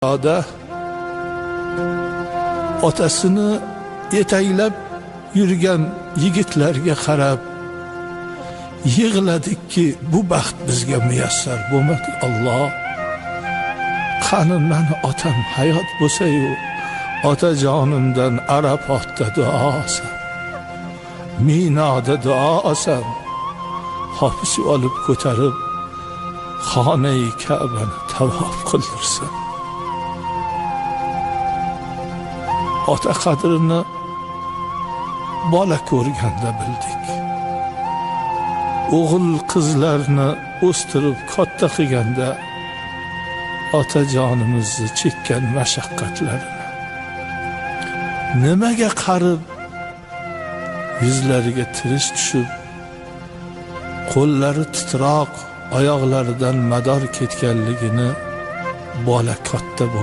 Oda otasini yetaklab yurgan yigitlarga qarab yig'ladikki, bu baxt bizga muyassar bo'lmadi. Alloh, qani mani otam hayot bo'lsa-yu, otajonimdan Arafotda duo olsam, Minoda duo olsam, hofiz olib ko'tarib xonai Ka'bani tavof qildirsam. Ota qadrini bola ko'rganda bildik. O'g'il qizlarni o'stirib katta qilganda otajonimizni chekkan mashaqqatlarini, nimaga qarib yuzlariga tirish tushib, qo'llari titroq, oyoqlaridan mador ketganligini bola katta bo'ldi.